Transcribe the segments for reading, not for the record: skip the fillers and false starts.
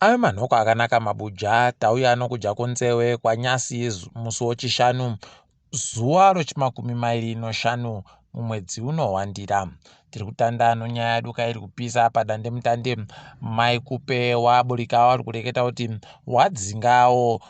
Ave manhoko akanaka mabuja tauya nokudya kunzewe kwanyasi musi wochishanu zuva rochimakumi mairi noshanu mumwedzi uno wandira. Tiri kutanda nonyaya yaduka iri kupisa padandemutande. Mai Kupe waburika wari kureketa kuti wadzingawo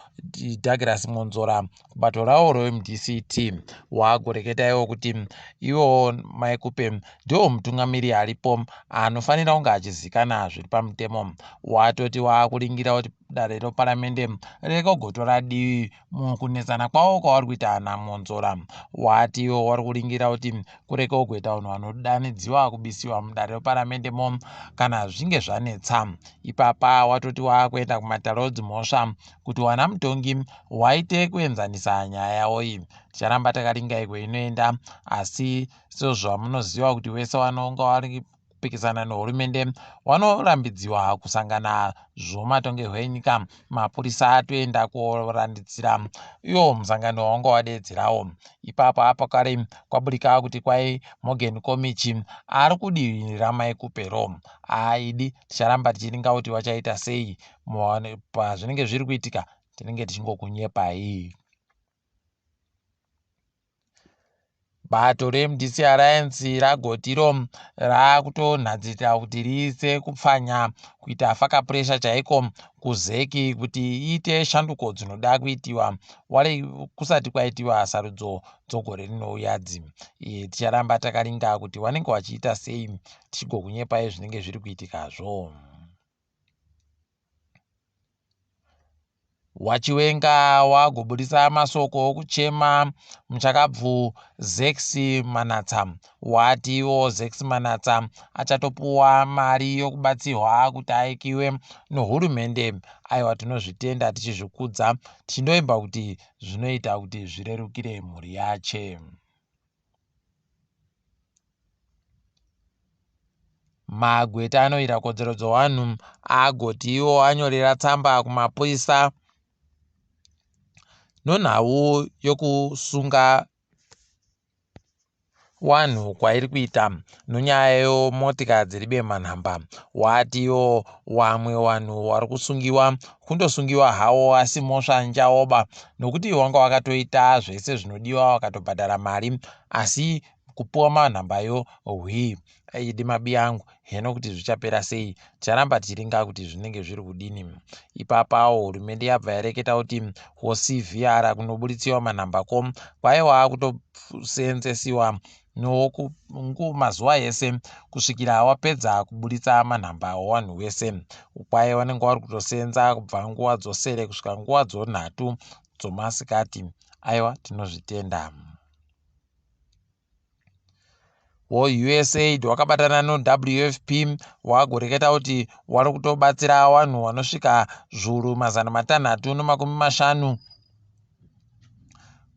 Douglas Mwonzora kubato rawo roMDCT. Wagoreketa iwo kuti iwo Mai Kupe ndiwo mutungamiri aripo anofanira kunge achizikana zviri pamutemo. Watoti waakuringira kuti dare reparamende rekogotora divi mukunetsana kwavo kwavari kuita naMwonzora. Wati iwo wari kuringira kuti kureke kugoita vanhu vanodanidziwa kubisiwa mudare reparamende mo kana zvinge zvanetsa. Ipapa watoti waakuenda kumatare edzimhosva kuti wana mutongi waite kuenzanisa nyaya yavo iyi. Ticharamba takaringa iko inoenda asi Sezvamunoziva kuti wese vanonga vari kupikisana nehurumende vanorambidziwa kusangana zvomatongerwo enyika. Mapurisa atoenda korandidzira iwo musangano wanga wadeedzerawo. Ipapo apo kare kwaburika kuti kwai Morgan Komichi ari kudivi raMai Kupero. Aidi ticharamba tichiringa kuti vachaita sei pazvinenge zviri kuitika tinenge tichingokunyepai. Bato reMDC Alliance ragotiro rakutonhadzirira kuti riise kupfanya kuita faka puresha chaiko kuZEC kuti iite shanduko dzinoda kuitiwa wari kusati kwaitiwa sarudzo dzogore rinouya dzi. Ticharamba takaringa kuti wanenge wachiita sei tichigokunyepai zvinenge zviri kuitikazvo. WaChiwenga wagobudisa masoko okuchema muchakabvu Zex Manatsa. Watiwo Zex Manatsa achatopuwa mari yokubatsirwa kuti aikiwe nohurumende. Aiwa tinozvitenda tichizvikudza tichindoimba kuti zvinoita kuti zvirerukire mhuri yache. Magweta anoita kodzero dzevanhu agoti iwo anyorera tsamba kumapurisa nonhau yokusunga wanhu kwairi kuita nonyaya yomotika dziri bemanhamba. Watiwo wamwe wanhu wari kusungiwa kundosungiwa hawo asi mhosva njaoba nokuti wanga wakatoita zvese zvinodiwa wakatobhadhara mari asi kupuwa manhambayo hwii idi mabiyangu heno kuti zvichapera sei ticharamba tichiringa kuti zvinenge zviri kudini ipapawo hurumende yabva yareketa kuti wocvr kunobuditsiwa manhamba ko kwaiwa akutoseenzesiwa mazuva ese kusvikira wapedza kuburitsa manhamba owanhu wese kwaye wanenge wari kutoseenza kubva nguva dzosere kusvika nguva dzonhatu dzomasikati aiwa tinozvitenda Wo USAID wakabatana noWFP wagoreketa kuti wari kutobatsira wanhu wanosvika zvuru 650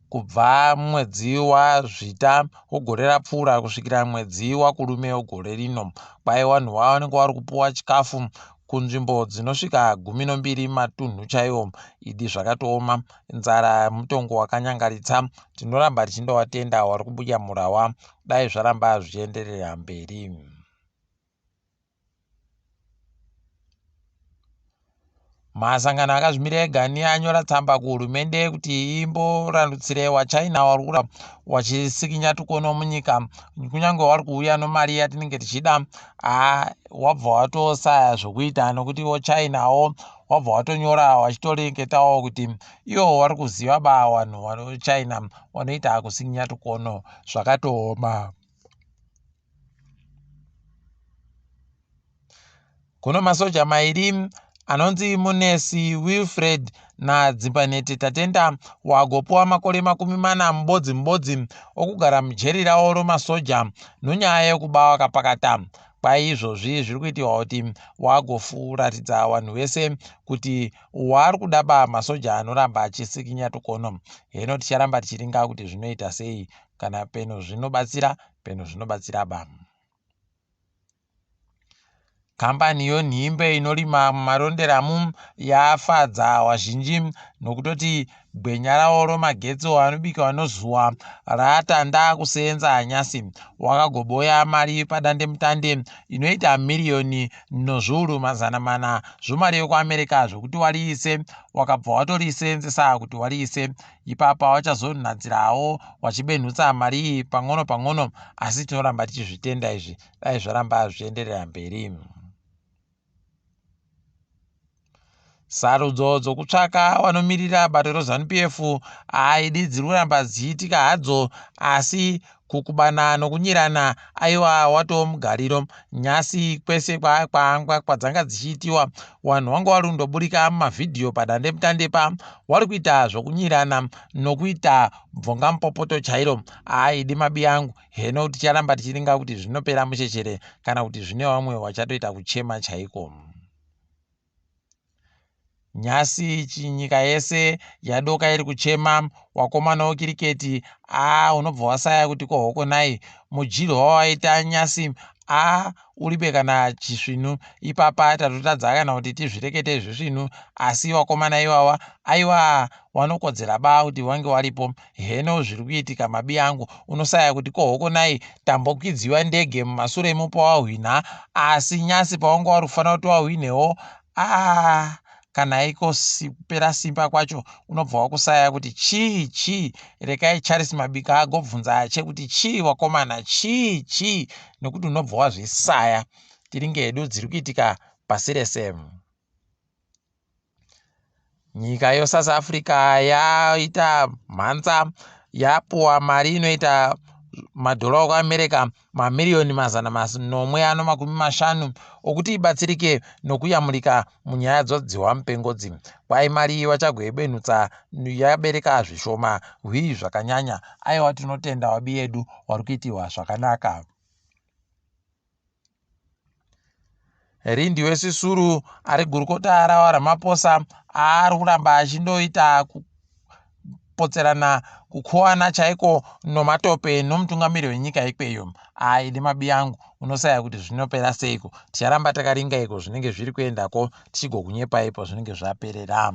kubva mwedzi waZvita wegore rapfuura kusvikira mwedzi waKurume wegore rino. Kwai wanhu wanenge wari kupuwa chikafu kunzvimbo dzinosvika 12 matunhu chaiwo. Idi zvakatooma Nzara mutongo wakanyangaritsa tinoramba tichindowatenda wari kubuya murawa dai zvaramba zvichienderera mberi. Masangano akazvimira ega anyora tsamba kuhurumende kuti imborandutsire waChina wari kura wachisikinya tukono munyika kunyange wari kuuya nomari yatinenge tichida wabva watosaya zvokuita nokuti wochinawo wabva watonyora wachitoreketawo kuti iwo wari kuziva ba wanhu wanochina wanoita kusinya tukono zvakatooma. Kuno masoja mairi anonzi Munesi Wilfred naDzimbanhete Tatenda wagopuwa makore 40 mubodzi mubodzi okugara mujeri ravo romasoja nonyaya yekuba wakapakata. Kwai izvozvi zviri kuitiwa kuti wagofuratidza vanhu vese kuti wari kudaba masoja anoramba achisikinya tukono. Heno ticharamba tichiringa kuti zvinoita sei kana peno zvinobatsira peno zvinobatsira ba. Kambani yoNhimbe inorima muMaronderamu yafadza vazhinji nokutoti Gwenya rawo romagetsi anobika nozuva ratanda kuseenza nyasi. Wakagoboya mari padandemutande inoita miriyoni nozviuru 400 zvomari yekuAmerica zvokuti wariise, wakabva watoriseenzesa kuti wariise ipapa. Wachazonhadzirawo wachibenhutsa mari iyi pang'ono pang'ono, asi tinoramba tichizvitenda izvi, dai zvaramba zvichienderera mberi. Sarudzo dzokutsvaka vanomirira bato reZanu PF haidi dziri kuramba dzichiitika hadzo, asi kukubana nokunyirana aiwa watoo mugariro. Nyasi kwese kwaanga kwadzanga dzichiitiwa, vanhu vanga vari kundoburika mumavhidhiyo padandemutande pa wari kuita zvokunyirana nokuita bvongamupopoto chairo. Haidi mabi angu, heno ticharamba tichiringa kuti zvinopera muchechere kana kuti zvine vamwe vachatoita kuchema chaiko. Nhasi chinyika yese yadoka iri kuchema wakomana wekiriketi. A unobva wasaya kuti kohoko nai mudyirwa wawaita nyasi a uribe kana chisvinu ipapa. Tatotadza kana kuti tizvirekete zvisvinu, asi wakomana iwawa aiwa wanokodzera ba kuti wange waripo. Heno zviri kuitika mabi angu, unosaya kuti kohoko nai tambokwidziwa ndege mumasure mupo wahwina, asi nyasi pawanga wari kufanira kuti wahwinewo a kana iko kupera simba kwacho unobva wakusaya kuti chii chii. Rekai Charles Mabika agobvunza ache kuti chii wakomana, chii chii, nekuti unobva wazvisaya. Tiringe hedu dziri kuitika pasi rese. Nyika yeSouth Africa yaita mhanza, yapuwa mari inoita madhora ekuAmerica mamiriyoni 750 okuti ibatsirike nokuyamurika munyaya dzodzihwamupengodzi. Kwai mari iyi vachagoibenhutsa yabereka zvishoma hwii zvakanyanya. Aiwa, tinotenda wabi yedu wari kuitirwa zvakanaka. Lindiwe Sisulu ari gurukota raRamaphosa ari kuramba achindoita kupotserana kukuwana chaiko nomatope nomutungamiri wenyika ikweyo. Aidi mabi angu, unosaya kuti zvinopera seiko. Ticharamba takaringa iko zvinenge zviri kuendako, tichigokunyepa ipo zvinenge zvaperera.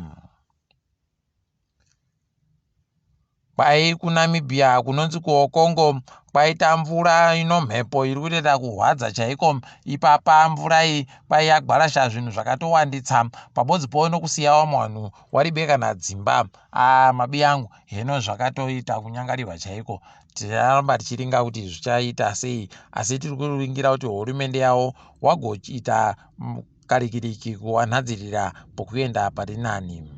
Kwai kuNamibia kunonzi kuOkongo kwaita mvura ino mhepo iri kutoita kurwadza chaiko ipapa. Mvura iyi kwai yagwarasha zvinhu zvakatowanditsa pabodzipo nokusiya vamwe vanhu waribe kana dzimba. A mabi angu, heno zvakatoita kunyangarirwa chaiko. Ticharamba tichiringa kuti zvichaita sei, asi tiri kuringira kuti hurumende yavo wagoita karikiriki kuwanhadzirira pokuenda pari nani.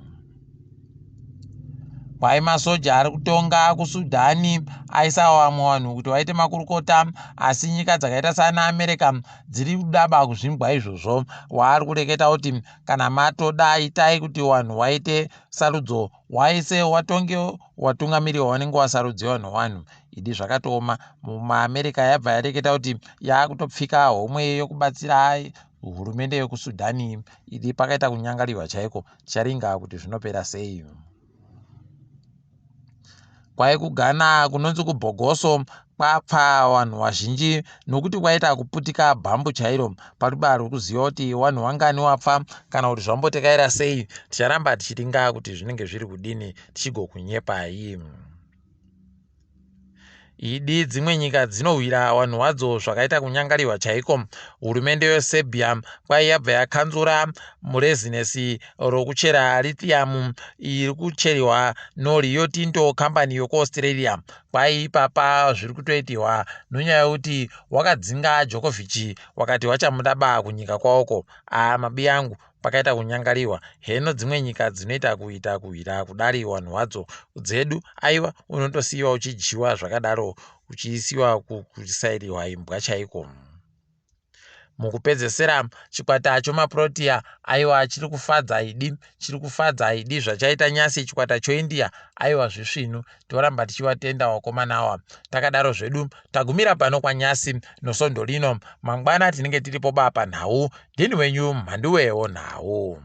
Kwai masoja ari kutonga kuSudhani aisa vamwe vanhu kuti vaite makurukota, asi nyika dzakaita saana America dziri kudaba kuzvimbwa izvozvo. Waari kureketa kuti kana matoda itai kuti vanhu waite sarudzo, waise watonge watungamiri wavanenge wasarudziwa nevanhu. Idi zvakatooma. MuAmerica yabva yareketa kuti yaakutopfika homwe yokubatsira hurumende yekuSudhani. Idi pakaita kunyangarirwa chaiko. Ticharinga kuti zvinopera sei. Kwai kuGhana kunonzi kuBhogoso kwapfa vanhu vazhinji nokuti kwaita kuputika bhambu chairo. Pariba ari kuziva kuti vanhu vangani wapfa kana kuti zvambotekaira sei. Ticharamba tichiringa kuti zvinenge zviri kudini, tichigokunyepai. Idi dzimwe nyika dzinowira vanhu vadzo zvakaita kunyangarirwa chaiko. Hurumende yeSerbia kwai yabva yakanzura murezinesi rokuchera lithium iri kucheriwa noRio Tinto kambani yokuAustralia. Kwai ipapa zviri kutoitiwa nonyaya yekuti wakadzinga Djokovic, wakati wachamuda ba kunyika kwawoko. A mabi angu, pakaita kunyangariwa. Heno dzimwe nyika dzinoita kuita kuhwira kudari vanhu vadzo, dzedu aiwa unotosiyiwa uchidyiwa zvakadaro, uchiisiwa kusairiwa imbwa chaiko. Mukupedzesera, chikwata chomaProtea aiwa chiri kufadza idi, chiri kufadza idi zvachaita nyasi chikwata choIndia aiwa zvisvinu. Toramba tichivatenda vakomana ava. Takadaro zvedu tagumira pano kwanyasi nosondo rino. Mangwana tinenge tiripo ba panhau. Ndini wenyu Mhanduwewo nhau.